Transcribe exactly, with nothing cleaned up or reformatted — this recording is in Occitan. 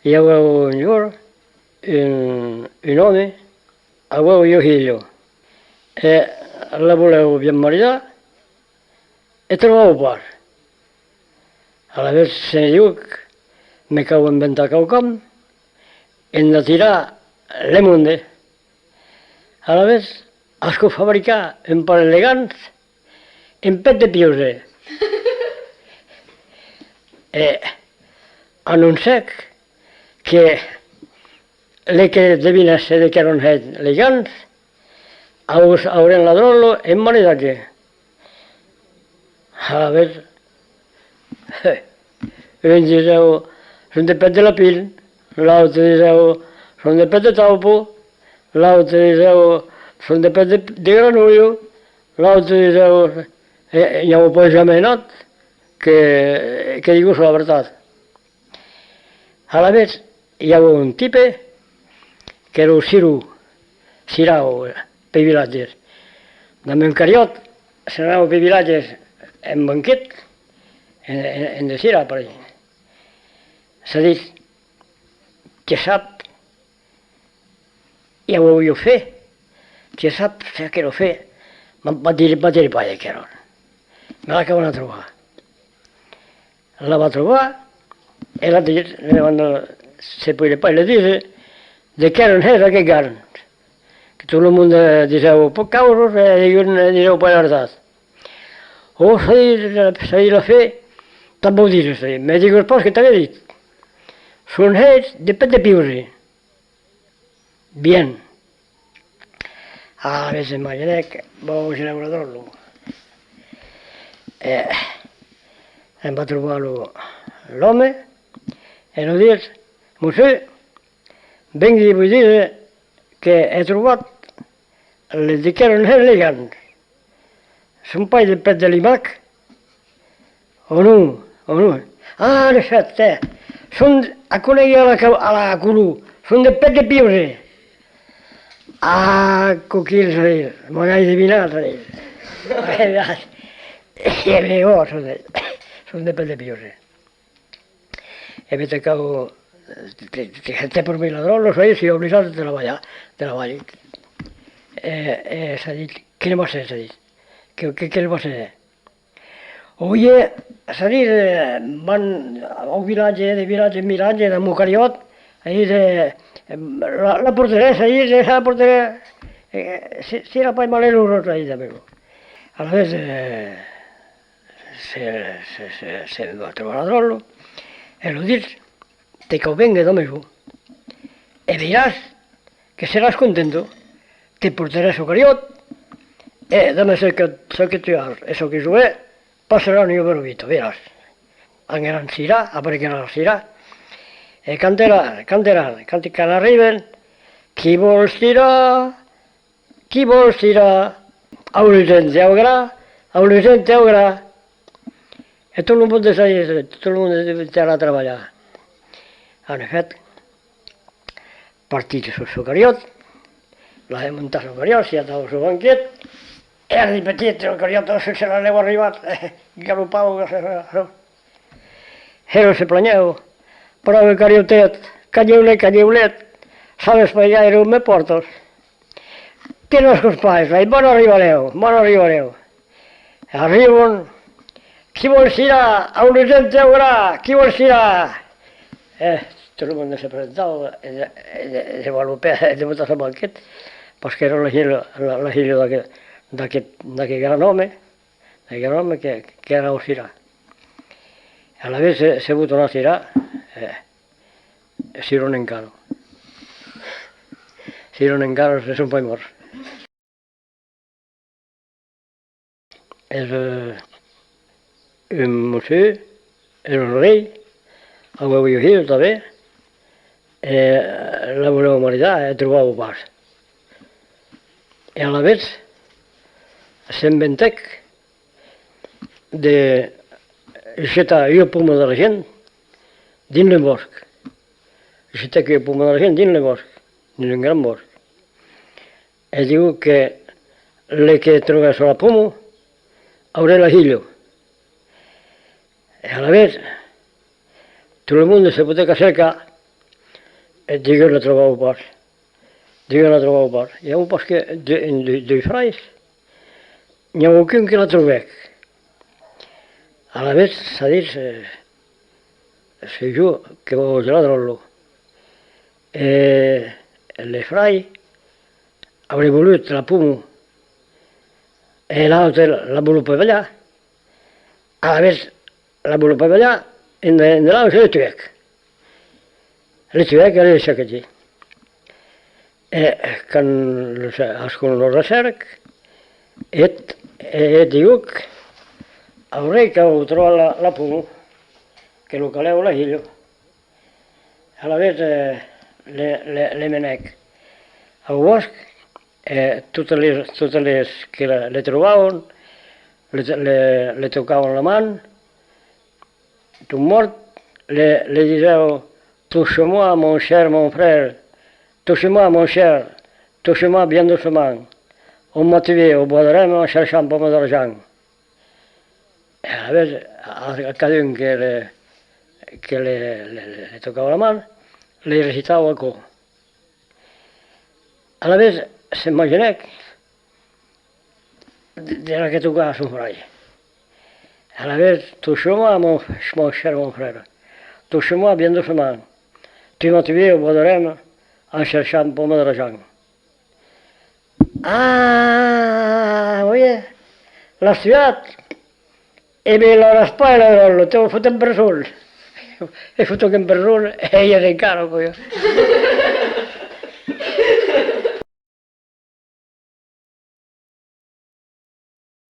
I aviá un jorn un, un òme, aviá ua hilha, e la volèu bien maridar, e trobava pas. Alavetz se ne diu: me cau inventar quaucòm entà tirar le monde. Alavetz, ascó fabricar un parelh de gants en pèl de piuse. E anoncèc que le que devinèsse de qué èran hèits les gants, aus-, aurén la dròlla en maridatge. Alavetz, un disèu: son de pèl de lapin, l'aute disèu: son de pèl de taupa, l'aute disèu: son de pèl de, de granolha, l'aute disèu: e, e i aviá pas jamai nat que, que digós la vertat. Alavetz, i aviá un tipe qu'èra cirau, cirau, pei vilatges. Damb un cariòt, se n'anava pei vilatges en banquet, en, en, en de cirar, per ahí. Se ditz que sap, i aviá ua fe, que sap se aquera fe, ma, ma dire, ma dire pas de qué èra. Me la cau anar trobar. La va trobar, e la ditz, le demanda se poiré pas le díser de qué èran hèits aqueths gants. Que tot lo monde disèu pas causas, e degun disèu pas la vertat. Ò, se ditz, se ditz la fe, t'ac vau díser, se ditz, me digas pas que t'ac è dit. Son hèits de pèl de piuse. Bien. Alavetz se maginèc: vau, se lèu la dròlla. E, e va trobar lo, l'òme, e lo ditz: Mossur, vengui vos díser que è trobat le, de qué èran hèits les gants. Son pas de pèl de limac? Ò non, ò non. Ah, de fèt, tè, son, a coneguer a la ca-, a la color, son de pèl de piuse. Ah, coquin, se ditz, m'ac ai devinat, se ditz. E ben, ò, son de, son de pèl de piuse. E ben, te cau, te, te, te, te prometi la dròlla, se ditz, soi obligat de te la balhar, de te la balhar. E, e se ditz: qué ne vas hèr, se ditz, qué, qué, qué ne vas hèr? Oye, se ditz, eh, van au vilatge, de vilatge en vilatge, damb mon cariòt, e ditz, eh, la, la portarè, se ditz, eh, la portarè, eh, se, serà pas malerosa, se ditz, damb aquò. Alavetz, eh, se, se, se, se va trobar la dròlla, e lo ditz: te cau vénguer damb jo, e veiràs que seràs contenta, te portarè çò qu'ai hèt, e damb çò que, çò que tu as e çò que jo è, passaràn ua bèra vita, veiràs. Anguèran cirar, après qu'èran cirar, e quand èra, quand èran, quand, quand arriben: qui vòl cirar? Qui vòl cirar? Au lusent e au gra, au lusent e au gra. E tot lo monde se, tot lo monde se, se anèc trabalhar. En efèt, partit sus son cariòt, l'anèc montar sus son cariòt, s'i atava sus son banquet, e arribèc lo cariòt, se, se l'anèc arribar, galopava, se, se, se. Hèra se planhèu: pròbe cariòtet, canheulet, canheulet, sabes pas gaire on me pòrtas. Te n'ascas pas, ai, van arribar lèu, van arribar lèu. Arriban: qui vòl cirar? Au lusent e au gra, qui vòl cirar? E tot lo monde se presentava, e, e, e, e se galopèc, e se botèc sus son banquet, parce qu'èra la hilha, la, la hilha d'aqueth, d'aqueth, d'aqueth gran òme, aqueth òme que, qu'èra au cirar. Alavetz se, se botan a cirar, e, e ciran encara. Ciran encara, se son pas mòrts. Es, e, un mossur, es un rei, aviá ua hilha tanben, e la volèva maridar e trobava pas. E alavetz s'inventèc de getar ua poma d'argent dins le bòsc. Getèc ua poma d'argent dins le bòsc, dins un gran bòsc. E diu que le que trobèsse la poma auré la hilha. E alavetz, tot lo monde se botèc a cercar, E diguèt: «La trobau pas. Diguèt: La trobau pas.» E au pas que de, de, dei frais, n'i a aucun que la trobèc. Alavetz s'a dit: «Eh, soi jo que vau gelar dròllo.» E le frai auré volut la pomo, e l'aute la voló pas balhar. Alavetz la voló pas balhar, ende, ende l'aute le tuèc. Le tuèc e le laissèc aquí. E quand lo se-, ascon lo recèrc, eth, e, e diguc: «Auré cau trobar la, la pomo, que lo calèu la hilho.» Alavetz, eh, le, le, le menèc au bòsc, e totes les, totes les que le, le trobavan, le, le, le tocavan la man, tot mòrt, le, le disèu: «Touche-moi, mon cher, mon frère, touche-moi, mon cher, touche-moi bien doucement. On m'a tué au bois de Rèmes en cherchant un pomme d'argent.» E alavetz, a, a cadun que le, que le, le, le, le tocava la man, le recitava aquò. Alavetz, s'imaginèc de, de la que tocava son frair. Alavetz: «Touche-moi, mon, mon cher, mon frère. Touche-moi bien doucement. Tu m'as tué au bois de Rèmes en cherchant un pomme d'argent.» «Ah, oui, l'as tuat? E ben, l'auràs pas, le dròlle, te foten en preson.» E foten en preson, e i es encara, aquò.